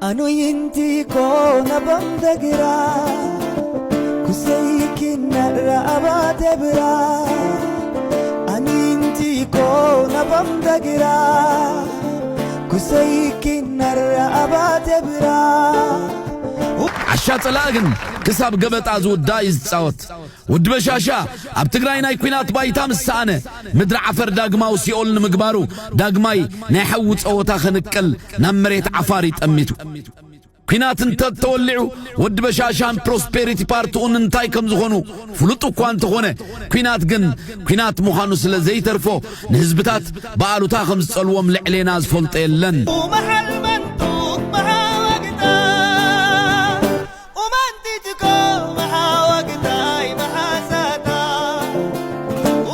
Ano yinti ko nabam dagira kusei kinara abate bira. Ani yinti ko nabam dagira kusei kinara abate bira. ዓሻ ጸላኢ ግን ክሳብ ገበጣ ዝውዳእ እዩ ዝጻወት። ወዲ በሻሻ ኣብ ትግራይ ናይ ኲናት ባይታ ምስ ሰኣነ፣ ምድሪ ዓፈር ዳግማዊ ሲኦል ንምግባሩ፣ ዳግማይ ናይ ሓዊ ጸወታ ከንቅል ናብ መሬት ዓፋር እዩ ጠሚቱ። ኲናት እንተተወሊዑ፣ ወዲ በሻሻን ፕሮስፔሪቲ ፓርቲኡን እንታይ ከም ዝኾኑ ፍሉጥ እኳ እንተኾነ፣ ኲናት ግን ኲናት ምዃኑ ስለ ዘይተርፎ፣ ንህዝብታት ብኣሉታ ከም ዝጸልዎም ልዕሌና ዝፈልጦ የለን። Umahalman tuk mahawagita. Umanti tuko mahawagita imahasata.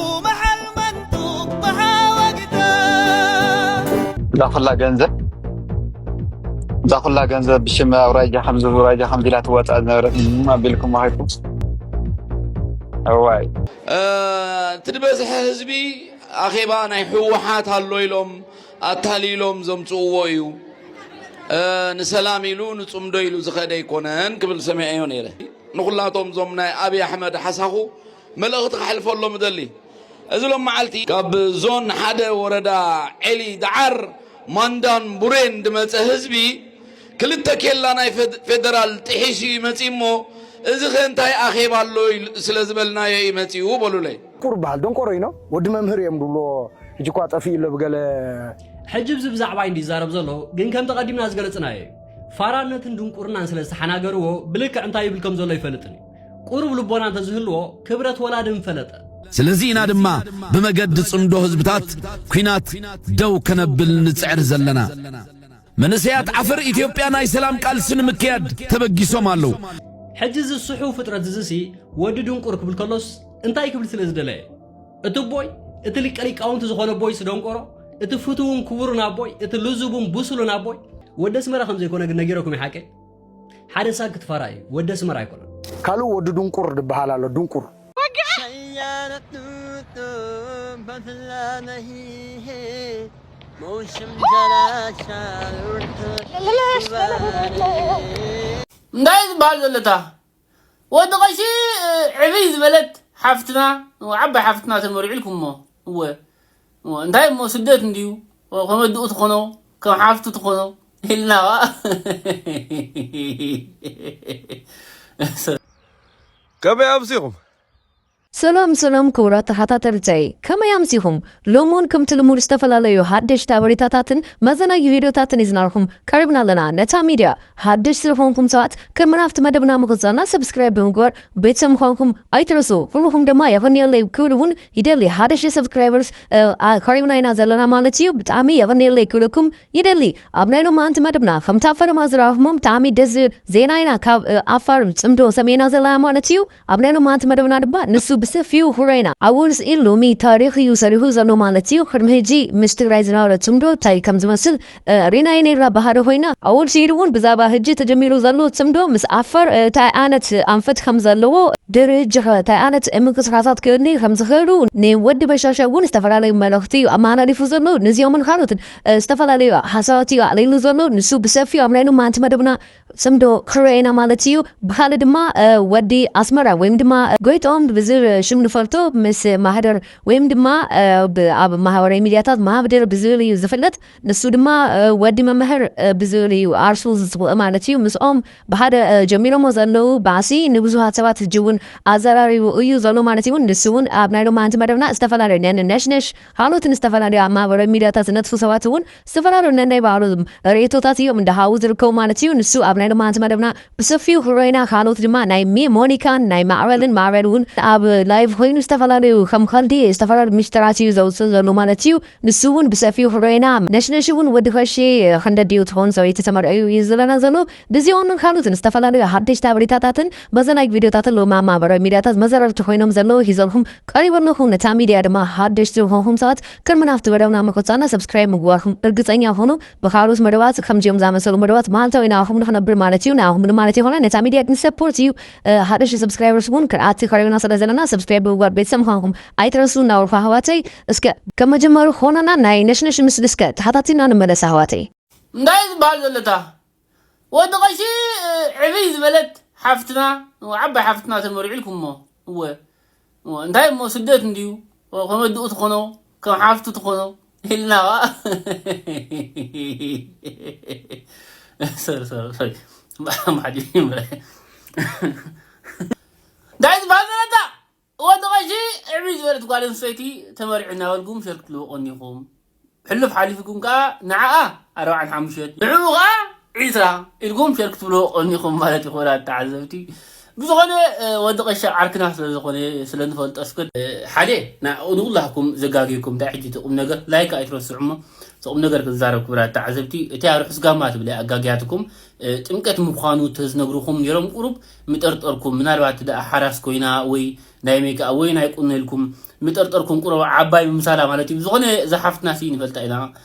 Umahalman tuk mahawagita. እዛ ኩላ ገንዘብ እዛ ኩላ ገንዘብ ብሽም ኣውራጃ ከምዚ ኣውራጃ ከምዚ ኢላ ትወፃእ ዝነበረት እም ኣቢልኩም ሃይኩም። እዋይ። እቲ ዝበዝሐ ህዝቢ ኣኼባ ናይ ህወሓት ኣሎ ኢሎም ኣታሊሎም ዘምፅእዎ እዩ። ንሰላም ኢሉ ንፅምዶ ኢሉ ዝኸደ ኣይኮነን ክብል ሰሚዐዮ ነይረ። ንኹላቶም እዞም ናይ ኣብይ ኣሕመድ ሓሳኹ መልእኽቲ ከሕልፈሎም እደሊ። እዚ ሎም መዓልቲ ካብ ዞን ሓደ ወረዳ ዔሊ ደዓር ማንዳን ቡሬን ዝመፀ ህዝቢ ክልተ ኬላ ናይ ፌደራል ጥሒሱ እዩ መፂኡ እሞ እዚ ኸ እንታይ ኣኼባ ኣሎ ስለ ዝበልናዮ እዩ መፂኡ በሉለይ። ቁር በሃል ደንቆሮ ኢኖ ወዲ መምህር እዮም ድብሎ። ሕጂ እኳ ጠፊኡ ኣሎ ብገለ ሕጂ ብዚ ብዛዕባይ እንዲ ይዛረብ ዘሎ ግን ከምቲ ቀዲምና ዝገለጽናዮ እዩ። ፋራነትን ድንቁርናን ስለ ዝተሓናገርዎ ብልክዕ እንታይ ይብል ከም ዘሎ ይፈልጥን እዩ። ቁሩብ ልቦና እንተዝህልዎ ክብረት ወላዲ ምፈለጠ። ስለዚ ኢና ድማ ብመገዲ ጽምዶ ህዝብታት ኲናት ደው ከነብል ንጽዕር ዘለና። መንእሰያት ዓፈር ኢትዮጵያ ናይ ሰላም ቃልሲ ንምክያድ ተበጊሶም ኣለዉ። ሕጂ እዚ ስሑው ፍጥረት እዚሲ ወዲ ድንቁር ክብል ከሎስ እንታይ ክብል ስለ ዝደለየ? እቲ ኣቦይ፣ እቲ ሊቀ ሊቃውንቲ ዝኾነ ኣቦይስ ደንቆሮ፣ እቲ ፍቱውን ክቡርን ኣቦይ፣ እቲ ልዙቡን ብሱልን ኣቦይ ወዲ ኣስመራ ከም ዘይኮነ ግን ነጊረኩም እዩ ሓቀይ? ሓደ ሳክት ፋራ እዩ፣ ወዲ ኣስመራ ኣይኮነን። ካልእ ወዲ ድንቁር ድበሃል ኣሎ፣ ድንቁር። እንታይ ዝበሃል ዘለታ ወዲ ቀሺ ዕብይ ዝበለት ሓፍትና ዓባይ ሓፍትና ተመሪዑ ኢልኩሞ እወ እንታይ እሞ ስደት እንድዩ ከም ኣድኡ ትኾኖ ከም ሓፍቱ ትኾኖ ኢልናዋ ከመይ ኣምሲኹም ሰላም ሰላም ክቡራት ተኸታተልተይ ከመይ ኣምሲኹም? ሎሚ እውን ከምቲ ልሙድ ዝተፈላለዩ ሓደሽቲ ሓበሬታታትን መዘናጊ ቪድዮታትን ሒዝናልኩም ቀሪብና ኣለና። ነታ ሚድያ ሓደሽቲ ዝኾንኩም ሰባት ቅድሚ ናብቲ መደብና ምቕጻልና ሰብስክራይብ ብምግባር ቤተሰብ ምዃንኩም ኣይትረስዑ። ኩልኹም ድማ የቐንየለይ ክብል እውን ይደሊ። ሓደሽቲ ሰብስክራይበርስ ቀሪብና ኢና ዘለና ማለት እዩ። ብጣዕሚ የቐንየለይ ክብለኩም ይደሊ። ኣብ ናይ ሎማዓንቲ መደብና ከምቲ ኣብ ፈለማ ዝረኣኹሞ ብጣዕሚ ደስ ዝብል ዜና ኢና ካብ ዓፋር ጽምዶ ሰሚዕና ዘለና ማለት እዩ። ኣብ ናይ ሎማዓንቲ መደብና ድማ ንሱ ብሰፊሑ ክረኤና ኣወል ስዒድ ሎሚ ታሪኽ እዩ ሰሪሑ ዘሎ ማለት እዩ። ቅድሚ ሕጂ ምስ ትግራይ ዝነበረ ጽምዶ እንታይ ከም ዝመስል ሪናዮ ነይርና ብሓደ ኮይና ኣወል ስዒድ እውን ብዛዕባ ሕጂ ተጀሚሩ ዘሎ ጽምዶ ምስ ዓፋር እንታይ ዓይነት ኣንፈት ከም ዘለዎ ድርጅኸ እንታይ ዓይነት ምንቅስቃሳት ክእኒ ከም ዝኽእሉ ንወዲ በሻሻ እውን ዝተፈላለዩ መልእኽቲ እዩ ኣመሓላሊፉ ዘሎ። ንዚኦምን ካልኦትን ዝተፈላለዩ ሓሳባት እዩ ኣዕሊሉ ዘሎ። ንሱ ብሰፊኡ ኣብ ናይ ሎማዓንቲ መደብና ጽምዶ ክረኤና ማለት እዩ። ብኻልእ ድማ ወዲ ኣስመራ ወይም ድማ ጎይትኦም ብዝብል ሽም ንፈልጦ ምስ ማህደር ወይም ድማ ኣብ ማህበራዊ ሚድያታት ማህደር ብዝብል እዩ ዝፍለጥ። ንሱ ድማ ወዲ መምህር ብዝብል እዩ ዓርሱ ዝፅውዕ ማለት እዩ። ምስኦም ብሓደ ጀሚሮሞ ዘለዉ ባእሲ ንብዙሃት ሰባት ሕጂ እውን ኣዘራሪቡ እዩ ዘሎ ማለት እዩ። ንሱ እውን ኣብ ናይ ሎማዓንቲ መደብና ዝተፈላለዩ ነንነሽነሽ ካልኦትን ዝተፈላለዩ ኣብ ማህበራዊ ሚድያታት ዝነጥፉ ሰባት እውን ዝተፈላለዩ ነናይ ባዕሎም ርእይቶታት እዮም እንዳሃቡ ዝርከቡ ማለት እዩ። ንሱ ኣብ ናይ ሎማዓንቲ መደብና ብሰፊሑ ክረኤና ካልኦት ድማ ናይ ሚ ሞኒካን ናይ ማዕበልን ማዕበል እውን ኣብ ላይቭ ኮይኑ ዝተፈላለዩ ከም ከልዲ ዝተፈላለዩ ሚስጥራት እዩ ዘውፅእ ዘሎ ማለት እዩ። ንሱ እውን ብሰፊሑ ክረኤና ነሽነሽ እውን ወዲ ከሺ ክንደድዩ ትኸውን ሰበይቲ ተመርዕዩ እዩ ዘለና ዘሎ። ብዚኦምን ካልኦትን ዝተፈላለዩ ሓደሽቲ ሓበሬታታትን መዘናጊ ቪድዮታትን ሎሚ ኣብ ማህበራዊ ሚድያታት መዘረርቲ ኮይኖም ዘለዉ ሒዘልኩም ቀሪበ ኣለኹ። ነታ ሚድያ ድማ ሓደሽቲ ዝኾንኩም ሰባት ቅድሚ ናብቲ መደብና ምቕጻልና ሰብስክራይብ ምግባርኩም እርግጸኛ ኹኑ። ብኻልኦት መደባት ከምዚኦም ዝኣመሰሉ መደባት መዓልታዊ ናኹም ንኽነብር ማለት እዩ። ናኹም ማለት ይኾነ ነታ ሚድያ ግን ሰፖርት እዩ። ሓደሽቲ ሰብስክራይበርስ እውን ክንኣቲ ቀሪብና ስለ ዘለና ሰብስክራይብ ምግባር ቤተሰብ ምዃንኩም ኣይትረስኡ እናበልኩ ኣሕዋተይ እስከ ከም መጀመሪ ኾነና ናይ ነሽነሽ ምስሊ እስከ ተሓታቲና ንመለስ ኣሕዋተይ። እንታይ ዝበሃል ዘለታ ወዲ ቀሺ ዕብይ ዝበለት ሓፍትና፣ ዓባይ ሓፍትና ተመሪዑ ኢልኩሞ። እወ። እወ፣ እንታይ እሞ ስደት እንድዩ? ከመድኡ ትኾኖ፣ ከም ሓፍቱ ትኾኖ ኢልና ኸዓ። ሶሪ፣ ሶሪ፣ ሶሪ። ብሓዲኡ ይምረ። እንታይ ዝበሃል ዘለታ? ወዲ ቀሺ ዕብይ ዝበለት ጓል ኣንስተይቲ ተመሪዑ እናበልኩም ሸር ክትልውቆ እኒኹም። ሕሉፍ ሓሊፍኩም ከኣ ንዓኣ ኣርባዓን ሓሙሽተን፣ ንዕኡ ከኣ ዒስራ ኢልኩም ሸር ክትብልዎ ቀኒኹም ማለት እዩ። ክቡራት ተዓዘብቲ፣ ብዝኾነ፣ እ፣ ወዲ ቀሻ ዓርክና ስለ ዝኾነ፣ ስለ ንፈልጦ፣ እስከ፣ እ፣ ሓደ ና-፣ ንኹላህኩም ዘጋግየኩም እንታይ ሕጂ እቲ ቁም ነገር ላይክ ኣይትረስዑ እሞ፣ እቲ ቁም ነገር ክዛረብ። ክቡራት ተዓዘብቲ፣ እቲ ኣብ ርሑስ ጋማ ትብል እያ ኣጋግያትኩም፣ እ፣ ጥምቀት ምዃኑ ተዝነግርኹም ነይሮም ቁሩብ ምጠርጠርኩም። ምናልባት ደኣ ሓራስ ኮይና ወይ ናይ ሜክኣፕ ወይ ናይ ቁኖ ኢልኩም ምጠርጠርኩም ቁሩብ ዓባይ ምምሳላ ማለት እዩ። ብዝኾነ እዛ ሓፍትና ሲ ንፈልጣ ኢና።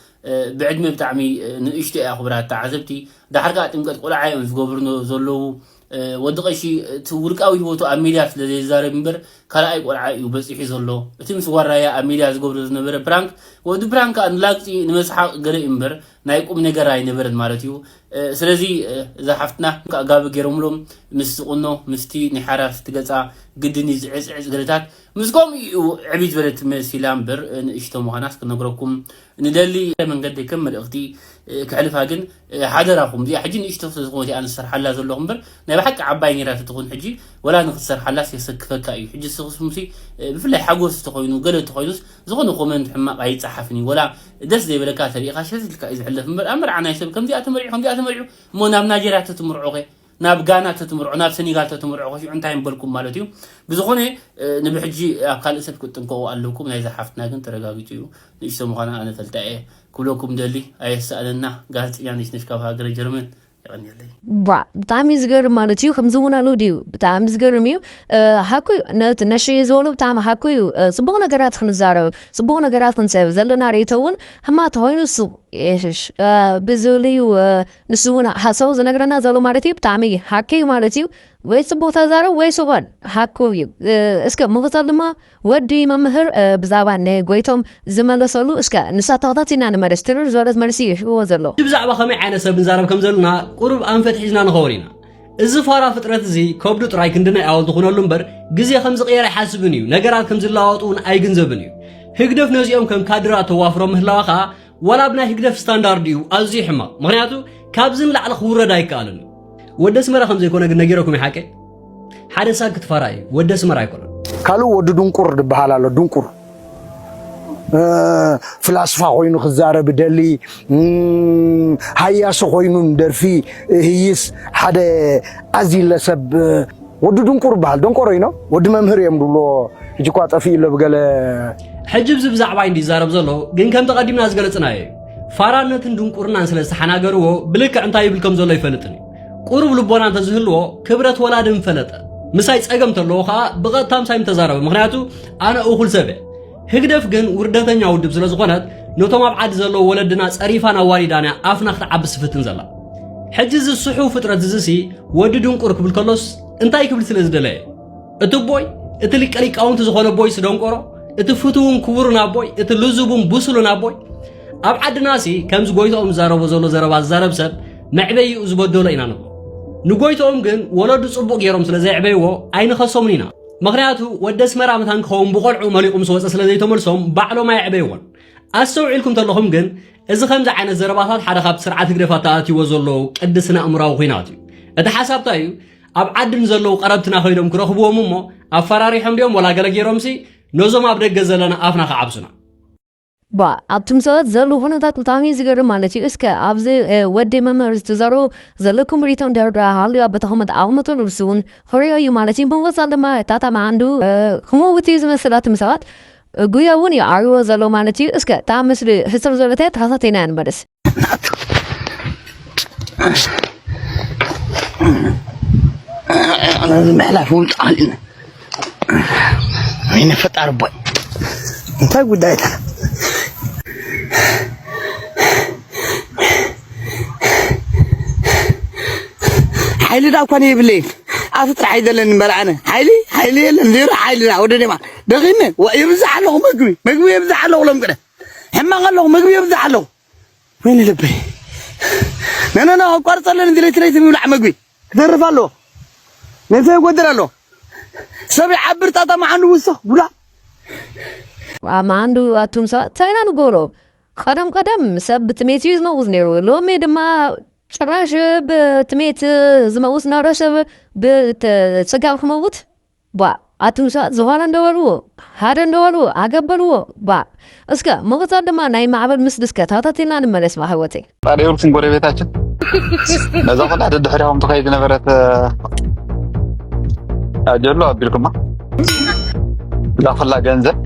እ፣ ብዕድመ ብጣዕሚ፣ እ፣ ንእሽቶ እያ። ክቡራት ተዓዘብቲ፣ ደሓር ከኣ ጥምቀት ቆልዓ እዮም ዝገብሩ ነ-፣ ዘለዉ። እ፣ ወዲ ቀሺ እቲ ውልቃዊ ህይወቱ ኣብ ሚድያ ስለ ዘይዛረብ እምበር ካልኣይ ቆልዓ እዩ በፂሑ ዘሎ። እቲ ምስ ጓል ራያ ኣብ ሚድያ ዝገብሮ ዝነበረ ፕራንክ፣ ወዲ ፕራንክ ከኣ ንላግፂ ንመስሓቅ ገለ እዩ እምበር ናይ ቁም ነገር ኣይነበረን ማለት እዩ። እ፣ ስለዚ፣ እ፣ እዛ ሓፍትና ከኣ ጋቢ ገይሮምሎም ምስቲ ቁኖ፣ ምስቲ ናይ ሓራስ ትገፃ ግድን እዩ ዝዕፅዕፅ ገለታት ምስ ከምኡ እዩ ዕብይ ዝበለት መሲላ እምበር፣ እ፣ ንእሽቶ ምዃናስ ክነግረኩም ንደሊ። መንገዲ ከም መልእኽቲ፣ እ፣ ከሕልፋ ግን፣ እ፣ ሓደራኹም፣ እዚኣ ሕጂ ንእሽቶ ስለ ዝኾነት እያ ንሰርሓላ ዘለኹ እምበር፣ ናይ ብሓቂ ዓባይ ነይራ ተትኾን ሕጂ፣ ወላ ንክትሰርሓላስ የሰክፈካ እዩ። ሕጂ ስኽስሙሲ፣ እ፣ ብፍላይ ሓጎስ ተኾይኑ፣ ገለ ተኾይኑስ፣ ዝኾነ ኮመንት ሕማቕ ኣይጸሓፍን እዩ። ወላ ደስ ዘይበለካ ተሪኢኻ ሸት ኢልካ እዩ ዝሕለፍ እምበር፣ ኣብ መርዓ ናይ ሰብ ከምዚኣ ተመሪዑ፣ ከምዚኣ ተመሪዑ፣ እሞ ናብ ናይጀርያ ተትምርዖ ኸ? ናብ ጋና ተትምርዖ፣ ናብ ሰኔጋል ተትምርዖ ኸ? ሽዑ እንታይ ምበልኩም ማለት እዩ? ብዝኾነ፣ እ፣ ንብሕጂ ኣብ ካልእ ሰብ ክትጥንቀቑ ኣለኩም። ናይዛ ሓፍትና ግን ተረጋጊጹ እዩ። ንእሽቶ ምዃና ኣነ ፈልጣ እየ ክብለኩም ደሊ፣ ኣየሰኣነና። ጋዜጠኛ ነሽነሽ ካብ ሃገረ ጀርመን። የቐንየለይ። ባ፣ ብጣዕሚ እዩ ዝገርም ማለት እዩ። ከምዚ እውን ኣሎ ድዩ? ብጣዕሚ ዝገርም እዩ። እ፣ ሓቁ እዩ። ነቲ ነሽነሽ ዝበሎ ብጣዕሚ ሓቁ እዩ። እ፣ ጽቡቕ ነገራት ክንዛረብ፣ ጽቡቕ ነገራት ክንሰብ ዘለና ርእይቶ እውን ሕማቕ ተኾይኑ እሱ፣ የሽሽ፣ እ፣ ብዝብል እዩ። እ፣ ንሱ እውን ሓሳቡ ዝነግረና ዘሎ ማለት እዩ። ብጣዕሚ ሓቂ እዩ ማለት እዩ። ወይ ጽቡቕ ተዛረብ ወይ ስቐል። ሓቁ እዩ። እ፣ እስከ ምቕጻል ድማ ወዲ መምህር፣ እ፣ ብዛዕባ ናይ ጎይቶም ዝመለሰሉ፣ እስከ ንሳ ተኸታቲልና ንመለስ። ትርር ዝበለት መልሲ እዩ ሂብዎ ዘሎ። ብዛዕባ ከመይ ዓይነት ሰብ ንዛረብ ከም ዘለና ቁሩብ ኣንፈት ሒዝና ንኸውን ኢና። እዚ ፋራ ፍጥረት እዚ ከብዱ ጥራይ ክንዲ ናይ ኣወል ዝኾነሉ እምበር፣ ግዜ ከም ዝቕየር ኣይሓስብን እዩ። ነገራት ከም ዝለዋወጡ እውን ኣይግንዘብን እዩ። ህግደፍ ነዚኦም ከም ካድራት ተዋፍሮም ምህላዋ ኸኣ፣ ዋላ ኣብ ናይ ህግደፍ ስታንዳርድ እዩ ኣዝዩ ሕማቕ። ምኽንያቱ፣ ካብዚ ንላዕሊ ክውረድ ኣይከኣልን እዩ። ወዲ ኣስመራ ከም ዘይኮነ ግን ነጊረኩም እዩ ሓቂ። ሓደ ሳክት ፋራ እዩ፣ ወዲ ኣስመራ ኣይኮነን። ካልእ ወዲ ድንቁር ዝበሃል ኣሎ፣ ድንቁር። እ፣ ፍላስፋ ኮይኑ ክዛረብ ደሊ፣ እም፣ ሃያሲ ኮይኑ ንደርፊ ህይስ፣ ሓደ ኣዚለ ሰብ፣ እ፣ ወዲ ድንቁር ይበሃል። ደንቆሮ ኢኖ፣ ወዲ መምህር እዮም ድብሎ። ሕጂ እኳ ጠፊኡ ኣሎ ብገለ። ሕጂ ብዚ ብዛዕባ እንዲ ይዛረብ ዘሎ፣ ግን ከምቲ ቀዲምና ዝገለጽናዮ እዩ። ፋራነትን ድንቁርናን ስለ ዝተሓናገርዎ፣ ብልክዕ እንታይ ይብል ከም ዘሎ ይፈልጥን እዩ። ቁሩብ ልቦና እንተዝህልዎ፣ ክብረት ወላዲ ምፈለጠ። ምሳይ ጸገም ተለዎ ኸኣ፣ ብቐጥታ ምሳይ ምተዛረበ። ምኽንያቱ፣ ኣነ እኹል ሰብ እየ። ህግደፍ ግን ውርደተኛ ውድብ ስለ ዝኾነት፣ ነቶም ኣብ ዓዲ ዘለዉ ወለድና ጸሪፋን ኣዋሪዳን እያ ኣፍና ክትዓብስ ትፍትን ዘላ። ሕጂ እዚ ስሑው ፍጥረት እዚሲ፣ ወዲ ድንቁር ክብል ከሎስ፣ እንታይ ክብል ስለ ዝደለየ? እቲ ኣቦይ፣ እቲ ሊቀ ሊቃውንቲ ዝኾነ ኣቦይስ ደንቆሮ፣ እቲ ፍቱውን ክቡርን ኣቦይ፣ እቲ ልዙቡን ብሱልን ኣቦይ። ኣብ ዓድናሲ ከምዚ ጎይትኦም ዝዛረቦ ዘሎ ዘረባ ዝዛረብ ሰብ መዕበይኡ ዝበደሎ ኢና ንብሎ። ንጎይትኦም ግን ወለዱ ጽቡቕ ገይሮም ስለ ዘየዕበይዎ ኣይንኸሶምን ኢና። ምኽንያቱ ወዲ ኣስመራ መታን ክኸውን ብቆልዑ መሊቑ ምስ ወጸ ስለ ዘይተመልሶም ባዕሎም ኣየዕበይዎን። ኣስተውዒልኩም ተለኹም ግን እዚ ከምዚ ዓይነት ዘረባታት ሓደ ካብ ስርዓት ህግደፍ ኣተኣትይዎ ዘሎ ቅዲ ስነ ኣእምራዊ ኲናት እዩ። እቲ ሓሳብ እንታይ እዩ? ኣብ ዓዲ ንዘለዉ ቀረብትና ከይዶም ክረኽብዎም እሞ ኣፈራሪሖም ድዮም ወላ ገለ ገይሮምሲ ነዞም ኣብ ደገ ዘለና ኣፍና ክዓብሱና። ባ፣ ኣብቶም ሰባት ዘሎ ኩነታት ብጣዕሚ እዩ ዝገርም ማለት እዩ። እስከ ኣብዚ፣ እ፣ ወዲ መምህር ዝተዘርኡ ዘለኩም ርእይቶ እንድሕር ደኣ ሃልዩ ኣብ ቤትኹም ኣቐምጡ፣ ንሱ እውን ክርእዮ እዩ ማለት እዩ። ብምቕጻል ድማ እታ መዓንዱ፣ እ፣ ክመውት እዩ ዝመስል ኣቱም ሰባት። ጉያ እውን እዩ ዓብዎ ዘሎ ማለት እዩ። እስከ እታ ምስሊ ህስር ዘሎት እያ ተኸታቲና ንመለስ። ምሕላፍ እውን ጣዕሊና። ወይነ ፈጣሪ ቦይ። እንታይ ጉዳይ እታ? ሓይሊ ዳ እኳ የብለይን። ኣፍ ጥራሕ እዩ ዘለኒ እምበር ኣነ። ሓይሊ፣ ሓይሊ የለን። ዜሮ ሓይሊ ዳ ወደ ደማ። ደኺመ። ወ-፣ የብዝሕ ኣለኹ ምግቢ። ምግቢ የብዝሕ ኣለኹ ሎም ቅደ። ሕማቕ ኣለኹ። ምግቢ የብዝሕ ኣለኹ። ወይኒ ልበይ። ነነነ ኣቋርጸለን እንዲ ለይቲ ለይቲ ምብላዕ መግቢ ክተርፍ ኣለዎ። ነብሰ ይጎድል ኣለዎ። ሰብ ይዓብር ጣጣ መዓንዱ ውስኽ ቡዳ። ኣብ መዓንዱ ኣቱም ሰባት እንታይ ኢና ንገብሮ? ቀደም ቀደም ሰብ ብጥሜት እዩ ዝመውት ነይሩ። ሎሚ ድማ ጭራሽ ብጥሜት ዝመውት ነበረ ሰብ ብጽጋብ ክመውት። ቧ ኣቱም ሰባት ዝኾነ እንደበልዎ ሓደ እንደበልዎ ኣገበልዎ። ቧ እስከ ምቕጻል ድማ ናይ ማዕበል ምስ ድስከ ታታቲልና ንመለስ ማሕወተይ። ጣሪ ኡልፍን ጎረቤታችን ነዛ ኩላ ደድሕሪኹም ትኸይድ ዝነበረት ኣጀሎ ኣቢልኩማ እዛ ኩላ ገንዘብ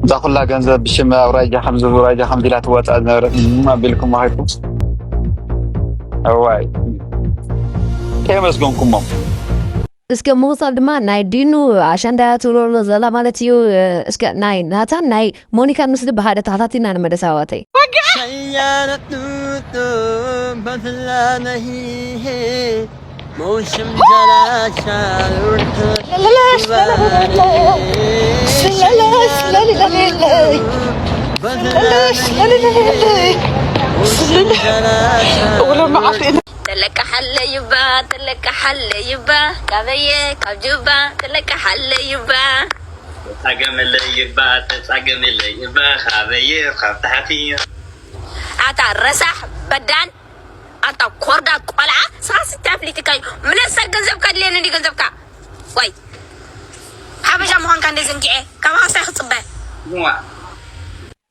እዛ ኩላ ገንዘብ ብሽም ኣውራጃ ከምዚ ኣውራጃ ከምዚ ኢላ ትወፃእ ዝነበረት እም ኣቢልኩማ ኸይድኩም። እዋይ ከየመስገንኩሞም። እስከ ምቕፃል ድማ ናይ ዲኑ ኣሸንዳ እያ ትብሎ ዘላ ማለት እዩ። እስከ ናይ ናታን ናይ ሞኒካን ምስሊ ብሓደ ተኸታቲልና ንመለስ ኣሕዋተይ። ሸያነቱ በትላነሂ መውሽም ጀላሻ ተለቀሓለይባ ተለቀሓለይባ ካበየ ካብ ጁባ ተለቀሓለይባ ተጻገመለይባ ተጻገመለይባ ካበየ ካብ ታሕቲ። ኣታ ረሳሕ በዳን ኣታ ኮርዳ ቆልዓ ስኻ ስታይ ኣፍሊጥካዩ ምለሳ ገንዘብካ ድልየኒ እንዲ ገንዘብካ ወይ ሓበሻ ምዃንካ እንደ ዘንጊዐ ካባኻ ሳይ ክጽበ ዋ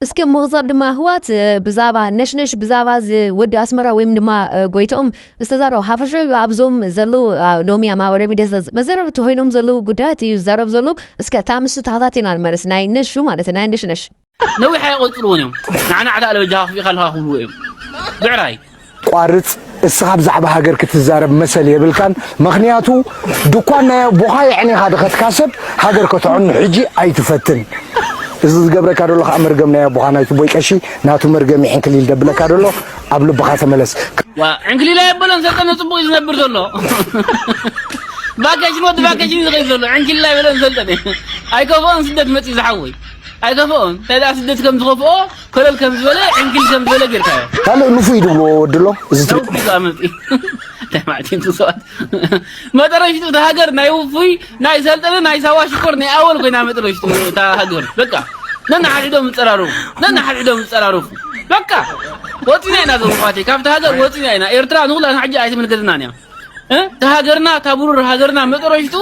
እስከ ምቕጻል ድማ ኣሕዋት ብዛባ ነሽነሽ ብዛባ እዚ ወዲ ኣስመራ ወይም ድማ ጎይትኦም ዝተዛረቡ ሓፈሻዊ ኣብዞም ዘለዉ ሎሚ ኣብ ማህበራዊ ሚድያ መዘረብቲ ኮይኖም ዘለዉ ጉዳያት እዩ ዝዛረብ ዘሎ። እስከ እታ ምስ ተኸታቲና ንመለስ ናይ ነሹ ማለት ናይ ነሽነሽ ነዊሕ ኣይቆጽርዎን እዮም። ናዕናዕታ ኣለበጃኻ ክፊእካ ኣለኻ ክብልዎ እዮም። ብዕራይ ቋርጽ እስኻ ብዛዕባ ሃገር ክትዛረብ መሰል የብልካን። ምኽንያቱ ድኳን ናይ ኣቦኻ የዕኒኻ ድኸድካ ሰብ ሃገር ከተዕኑ ሕጂ ኣይትፈትን። እዚ ዝገብረካ ደሎ ከዓ መርገም ናይ ኣቦኻ ናይቱ ቦይ ቀሺ ናቱ መርገም ይሕንክሊል ደብለካ ደሎ ኣብ ልብኻ ተመለስ። ዋ ዕንክሊል ኣየበሎን ሰልጠነ ጽቡቕ እዩ ዝነብር ዘሎ። ቫኬሽን ወዲ ቫኬሽን እዩ ዝኸይድ ዘሎ ዕንክሊል ኣይበሎን ሰልጠነ። ኣይከፍኦን ስደት መጽዩ ዝሓወይ ኣይከፍኦን። እንታይ ደኣ ስደት ከም ዝኸፍኦ ኮለል ከም ዝበለ ዕንክሊል ከም ዝበለ ጌርካዮ። ካልእ ንፉይ ድብልዎ ወዲ ኣሎ እዚ ትሪኦ። ኣውፊ ዝኣመጽ ተማዕቲንቱ ሰባት መጠረሽቱ እታ ሃገር ናይ ውፉይ ናይ ሰልጠነ ናይ ሳዋ ሽኮር ናይ ኣወል ኮይና መጠረሽቱ እታ ሃገር በቃ ነናሓድሕዶም ዝፀራረፉ ነናሓድሕዶም ዝፀራረፉ በቃ ወፂና ኢና ዞም ኣሕዋተይ ካብቲ ሃገር ወፂና ኢና ኤርትራ ንኩላትና ሕጂ ኣይትምልከትናን እያ እታ ሃገርና እታ ብሩር ሃገርና መጠረሽቱ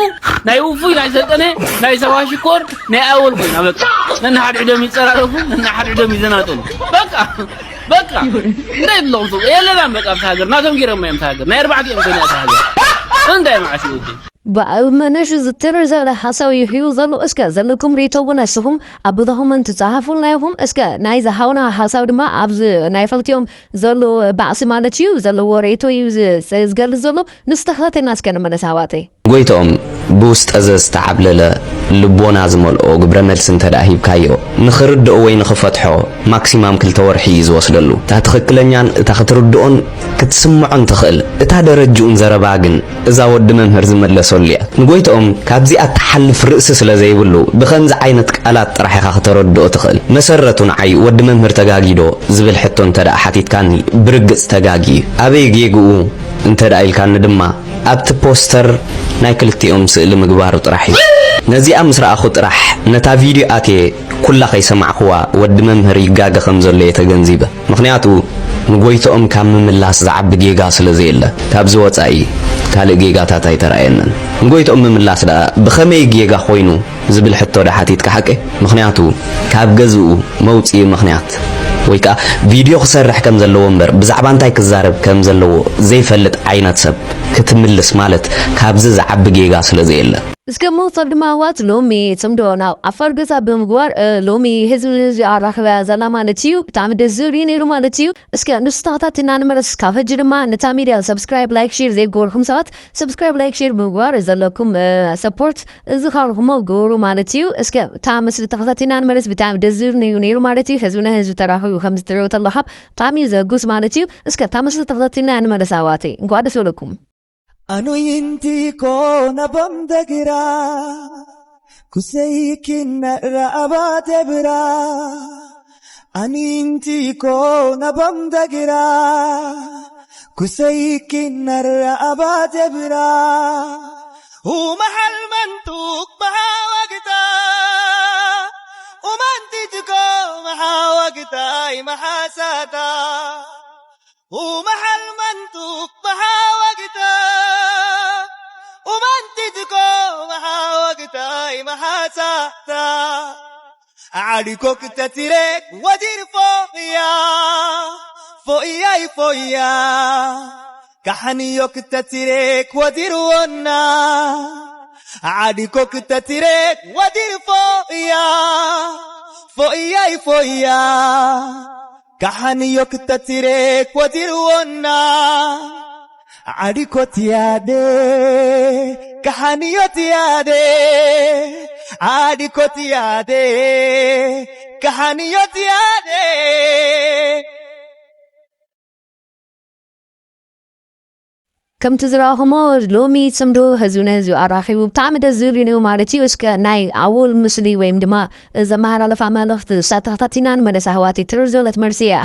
ናይ ውፉይ ናይ ሰልጠነ ናይ ሳዋ ሽኮር ናይ ኣወል ኮይና በቃ ነናሓድሕዶም ይፀራረፉ ነናሓድሕዶም ይዘናጠሉ በቃ በቃ እንታይ ኣለኹም ሰው የለናም በቃ ኣብታ ሃገር ናቶም ገይሮም እዮም ሃገር ናይ ኣርባዕተ እዮም ኮይና እታ ሃገር እንታይ ማለት እዩ ወዲ ብኣብ መነሹ ዝተረዘለ ሓሳብ ይሕዩ ዘሎ እስከ ዘለኩም ሪቶ እውን እስኹም ኣብ ቦታኹም እንትፀሓፉልና ኢኹም እስከ ናይ ዝሃውና ሓሳብ ድማ ኣብዚ ናይ ፈልቲኦም ዘሎ ባዕሲ ማለት እዩ ዘለዎ ሬቶ እዩ ዝገልፅ ዘሎ ንሱ ተኸታተልና እስከ ንመለስ ኣሕዋተይ ጎይትኦም ብውስጠ ዘዝተዓብለለ ልቦና ዝመልኦ ግብረ መልሲ እንተ ደኣ ሂብካዮ፣ ንኽርድኦ ወይ ንኽፈትሖ ማክሲማም ክልተ ወርሒ እዩ ዝወስደሉ። እታ ትኽክለኛን እታ ክትርድኦን ክትስምዖን ትኽእል እታ ደረጅኡን ዘረባ ግን እዛ ወዲ መምህር ዝመለሰሉ እያ። ንጎይትኦም ካብዚኣ እትሓልፍ ርእሲ ስለ ዘይብሉ ብኸምዚ ዓይነት ቃላት ጥራሕ ኢኻ ክተረድኦ ትኽእል። መሰረቱ ንዓይ ወዲ መምህር ተጋጊ ዶ ዝብል ሕቶ እንተ ደኣ ሓቲትካኒ ብርግጽ ተጋጊ እዩ። ኣበይ ጌግኡ እንተ ደኣ ኢልካኒ ድማ ኣብቲ ፖስተር ናይ ክልቲኦም ስእሊ ምግባሩ ጥራሕ እዩ። ነዚኣ ምስ ረኣኹ ጥራሕ ነታ ቪድዮ ኣትየ ኩላ ከይሰማዕክዋ ወዲ መምህር ይጋገ ከም ዘሎ እየ ተገንዚበ። ምኽንያቱ ንጎይትኦም ካብ ምምላስ ዝዓቢ ጌጋ ስለ ዘየለ ካብዚ ወጻኢ ካልእ ጌጋታት ኣይተራእየንን። ንጎይትኦም ምምላስ ደኣ ብኸመይ ጌጋ ኮይኑ ዝብል ሕቶ ዶ ሓቲትካ ሓቀይ? ምኽንያቱ ካብ ገዝኡ መውፅኢ ምኽንያት ወይ ከዓ ቪድዮ ክሰርሕ ከም ዘለዎ እምበር ብዛዕባ እንታይ ክዛረብ ከም ዘለዎ ዘይፈልጥ ዓይነት ሰብ ክትምልስ ማለት ካብዚ ዝዓቢ ጌጋ ስለ ዘየለ። እስከ መውፅእ ድማ ኣሕዋት ሎሚ ፅምዶ ናብ ዓፋር ገዛ ብምግባር ሎሚ ህዝቢ ንህዝቢ ኣራኽበያ ዘላ ማለት እዩ። ብጣዕሚ ደስ ዝብል እዩ ነይሩ ማለት እዩ። እስከ ንሱ ተኸታቲልና ንመለስ። ካብ ሕጂ ድማ ነታ ሚድያ subscribe like share ዘይገበርኩም ሰባት subscribe like share ብምግባር ዘለኩም support እዚ ካልኹሞ ግበሩ ማለት እዩ። እስከ እታ ምስሊ ተኸታቲልና ንመለስ። ብጣዕሚ ደስ ዝብል እዩ ነይሩ ማለት እዩ። ህዝብና ህዝቢ ተራኺቡ ከም ዝትሪኦ ተለኻ ብጣዕሚ እዩ ዘጉስ ማለት እዩ። እስከ እታ ምስሊ ተኸታቲልና ንመለስ ኣሕዋተይ። እንኳዕ ደስ በለኩም። ኣኖይንቲ ኮነ በምደግራ ኩሰይኪነ ራኣባ ደብራ ኣኒንቲ ኮ ነቦም ደግራ ኩሰይኪን ነረ ኣባጀብራ ኡመሓልመንቱክ መሓወግታ ኡመንቲትኮ መሓወግታይ መሓሳታ ኡመሓልመንቱክ መሓወግታ ኡመንቲትኮ መሓወግታይ መሓሳታ ዓዲኮ ክተቲሬክ ወዚር ፎያ ፎያይ ፎያ ካሓንዮ ክተቲሬክ ወዚር ወና ዓዲኮ ክተቲሬክ ወዚር ፎያ ፎያይ ፎያ ካሓንዮ ክተቲሬክ ወዚር ወና ዓዲኮት ያደ ካሓንዮት ያደ ዓዲኮት ያደ ካሓንዮት ያደ ከምቲ ዝረኣኹሞ ሎሚ ጽምዶ ህዝቢ ንህዝቢ ኣራኺቡ ብጣዕሚ ደስ ዝብል እዩ ነይሩ ማለት እዩ። እስከ ናይ ኣወል ምስሊ ወይም ድማ ዘመሓላለፋ መልእኽቲ ሳተኽታቲና ንመለስ ኣሕዋተይ ትርር ዘለት መርሲ እያ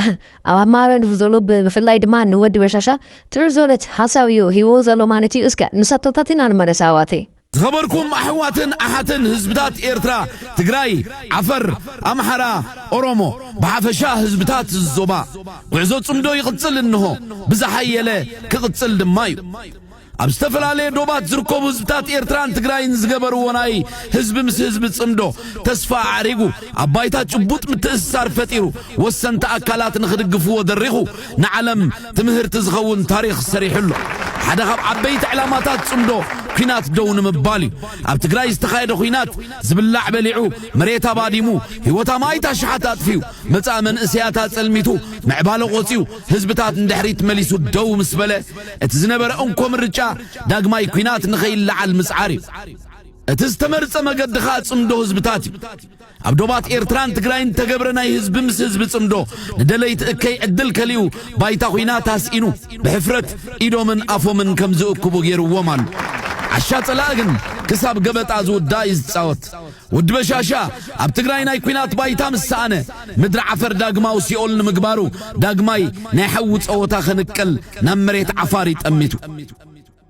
ኣብ ኣማረ ንፍ ዘሎ ብፍላይ ድማ ንወዲ በሻሻ ትርር ዘለት ሓሳብ እዩ ሂዎ ዘሎ ማለት እዩ። እስከ ንሳተኽታቲና ንመለስ ኣሕዋተይ። ዝኸበርኩም ኣሕዋትን ኣሓትን ህዝብታት ኤርትራ፣ ትግራይ፣ ዓፈር፣ ኣምሓራ፣ ኦሮሞ፣ ብሓፈሻ ህዝብታት እዚ ዞባ፣ ጉዕዞ ጽምዶ ይቕጽል እንሆ፣ ብዝሓየለ ክቕጽል ድማ እዩ። ኣብ ዝተፈላለየ ዶባት ዝርከቡ ህዝብታት ኤርትራን ትግራይን ዝገበርዎ ናይ ህዝቢ ምስ ህዝቢ ጽምዶ ተስፋ ኣዕሪጉ፣ ኣብ ባይታ ጭቡጥ ምትእስሳር ፈጢሩ፣ ወሰንቲ ኣካላት ንኽድግፍዎ ደሪኹ፣ ንዓለም ትምህርቲ ዝኸውን ታሪኽ ሰሪሑ ኣሎ። ሓደ ካብ ዓበይቲ ዕላማታት ጽምዶ ኲናት ደው ንምባል እዩ። ኣብ ትግራይ ዝተኻየደ ኲናት ዝብላዕ በሊዑ፣ መሬት ኣባዲሙ፣ ህይወት ኣማኢት ኣሽሓት ኣጥፊኡ፣ መጻኢ መንእሰያት ኣጸልሚቱ፣ ምዕባለ ቆጺዩ፣ ህዝብታት ንድሕሪት መሊሱ ደው ምስ በለ፣ እቲ ዝነበረ እንኮ ምርጫ ዳግማይ ኲናት ንኸይለዓል ምጽዓር እዩ። እቲ ዝተመርጸ መገዲ ኸኣ ጽምዶ ህዝብታት እዩ። ኣብ ዶባት ኤርትራን ትግራይን እተገብረ ናይ ህዝቢ ምስ ህዝቢ ጽምዶ፣ ንደለይቲ እከይ ዕድል ከሊኡ፣ ባይታ ኹናት ኣስኢኑ፣ ብሕፍረት ኢዶምን ኣፎምን ከም ዝእክቡ ገይርዎም ኣሎ። ዓሻ ጸላኢ ግን ክሳብ ገበጣ ዝውዳእ እዩ ዝጻወት። ወዲ በሻሻ ኣብ ትግራይ ናይ ኲናት ባይታ ምስ ሰኣነ፣ ምድሪ ዓፈር ዳግማዊ ሲኦል ንምግባሩ፣ ዳግማይ ናይ ሓዊ ጸወታ ክንቅል ናብ መሬት ዓፋር እዩ ጠሚቱ።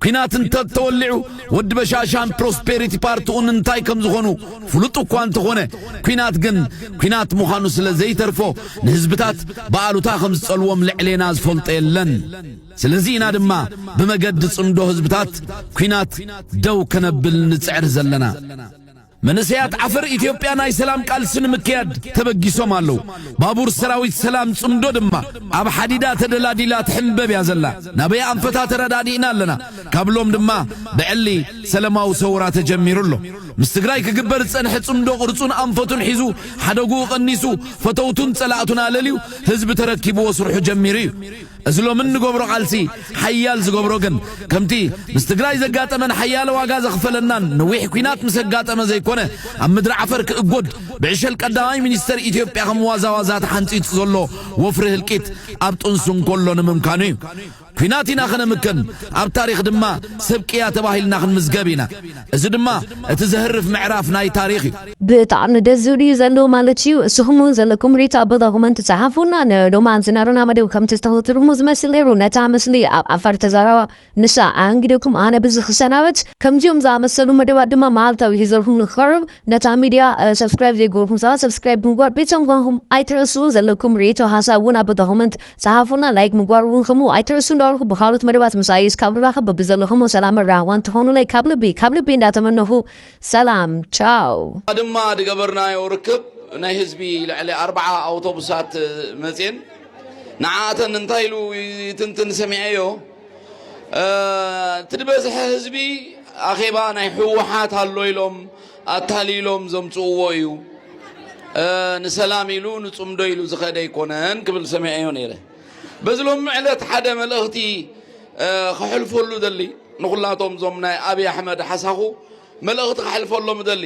ኲናት እንተ ተወሊዑ፣ ወዲ በሻሻን ፕሮስፔሪቲ ፓርቲኡን እንታይ ከም ዝኾኑ ፍሉጥ እኳ እንተኾነ፣ ኲናት ግን ኲናት ምዃኑ ስለ ዘይተርፎ፣ ንህዝብታት ብኣሉታ ከም ዝጸልዎም ልዕሌና ዝፈልጦ የለን። ስለዚ ኢና ድማ ብመገዲ ጽምዶ ህዝብታት ኲናት ደው ከነብል ንጽዕር ዘለና። መንእሰያት ዓፈር ኢትዮጵያ ናይ ሰላም ቃልሲ ንምክያድ ተበጊሶም ኣለዉ። ባቡር ሰራዊት ሰላም ጽምዶ ድማ ኣብ ሓዲዳ ተደላዲላ ትሕምበብ እያ ዘላ። ናበይ ኣንፈታ ተረዳዲእና ኣለና። ካብ ሎም ድማ ብዕሊ ሰለማዊ ሰውራ ተጀሚሩ ኣሎ። ምስ ትግራይ ክግበር ዝጸንሐ ጽምዶ ቅርጹን ኣንፈቱን ሒዙ ሓደጉኡ ቀኒሱ ፈተውቱን ጸላእቱን ኣለልዩ ህዝቢ ተረኪብዎ ስርሑ ጀሚሩ እዩ። እዚ ሎሚ እንገብሮ ቃልሲ ሓያል ዝገብሮ ግን ከምቲ ምስ ትግራይ ዘጋጠመን ሓያለ ዋጋ ዘኽፈለናን ነዊሕ ኲናት ምስ ኣጋጠመ ዘይኮነ፣ ኣብ ምድሪ ዓፈር ክእጎድ ብዕሸል ቀዳማይ ሚኒስተር ኢትዮጵያ ከም ዋዛ ዋዛ ተሓንጺጹ ዘሎ ወፍሪ ህልቂት ኣብ ጥንሱ እንከሎ ንምምካኑ እዩ። ኲናት ኢና ከነምክን፣ ኣብ ታሪኽ ድማ ሰብ ቅያ ተባሂልና ክንምዝገብ ኢና። እዚ ድማ እቲ ዘህርፍ ምዕራፍ ናይ ታሪኽ እዩ። ብጣዕሚ ደስ ዝብል እዩ ዘሎ ማለት እዩ። እስኹም እውን ዘለኩም ሪኢቶ ኣብ ቦታኹም እንትትፅሓፉና ንሎማን ዝነበረና መደብ ከምቲ ዝተኸትልኩሞ ዝመስል ነይሩ። ነታ ምስሊ ኣብ ዓፋር ተዛራባ ንሳ ኣንጊደኩም ኣነ ብዚ ክሰናበት። ከምዚኦም ዝኣመሰሉ መደባት ድማ መዓልታዊ ሒዘልኩም ንክቐርብ ነታ ሚድያ ሰብስክራይብ ዘይገበርኩም ሰባት ሰብስክራይብ ብምግባር ቤተሰብ ምዃንኩም ኣይትረስዑ። ዘለኩም ሪኢቶ ሓሳብ እውን ኣብ ቦታኹም ጸሓፉና፣ ላይክ ምግባር እውን ከምኡ ኣይትረሱ እንዳበልኩ ብኻልኦት መደባት ምሳይ እስካብ ንራኸብ በብዘለኹሞ ሰላምን ራህዋን ትኾኑለይ ካብ ልቢ ካብ ልቢ እንዳተመነኹ ሰላም ቻው። ድማ ዝገበርናዮ ርክብ ናይ ህዝቢ ልዕሊ ኣርብዓ ኣውቶቡሳት መፅየን ንዓኣተን እንታይ ኢሉ ይትንትን ሰሚዐዮ። እቲ ዝበዝሐ ህዝቢ ኣኼባ ናይ ህወሓት ኣሎ ኢሎም ኣታሊሎም ዘምፅእዎ እዩ። ንሰላም ኢሉ ንፅምዶ ኢሉ ዝኸደ ኣይኮነን ክብል ሰሚዐዮ ነይረ። በዚ ሎሚ ዕለት ሓደ መልእኽቲ ከሕልፈሉ ደሊ ንኹላቶም እዞም ናይ ኣብይ ኣሕመድ ሓሳኹ መልእኽቲ ከሕልፈሎም ደሊ።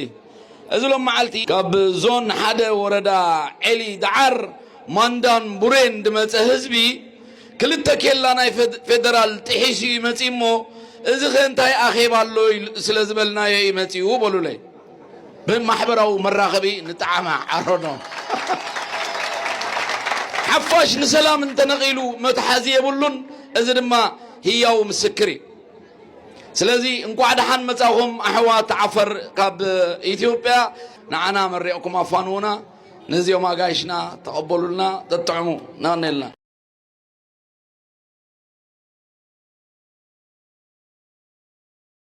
እዚ ሎም መዓልቲ ካብ ዞን ሓደ ወረዳ ዔሊ ደዓር ማንዳን ቡሬን ድመፀ ህዝቢ ክልተ ኬላ ናይ ፌደራል ጥሒሱ እዩ መፂኡ እሞ እዚ ኸ እንታይ ኣኼባ ኣሎ ስለ ዝበልናዮ እዩ መፂኡ በሉለይ። ብማሕበራዊ መራኸቢ ንጠዓማ ዓረኖ። ሓፋሽ ንሰላም እንተነቒሉ መትሓዚ የብሉን። እዚ ድማ ህያው ምስክር እዩ። ስለዚ እንኳዕ ደሓን መጻኹም ኣሕዋት ዓፈር ካብ ኢትዮጵያ። ንዓና መሪቕኩም ኣፋንዉና፣ ነዚኦም ኣጋይሽና ተቐበሉልና፣ ተጥዕሙ። ነቐኔልና።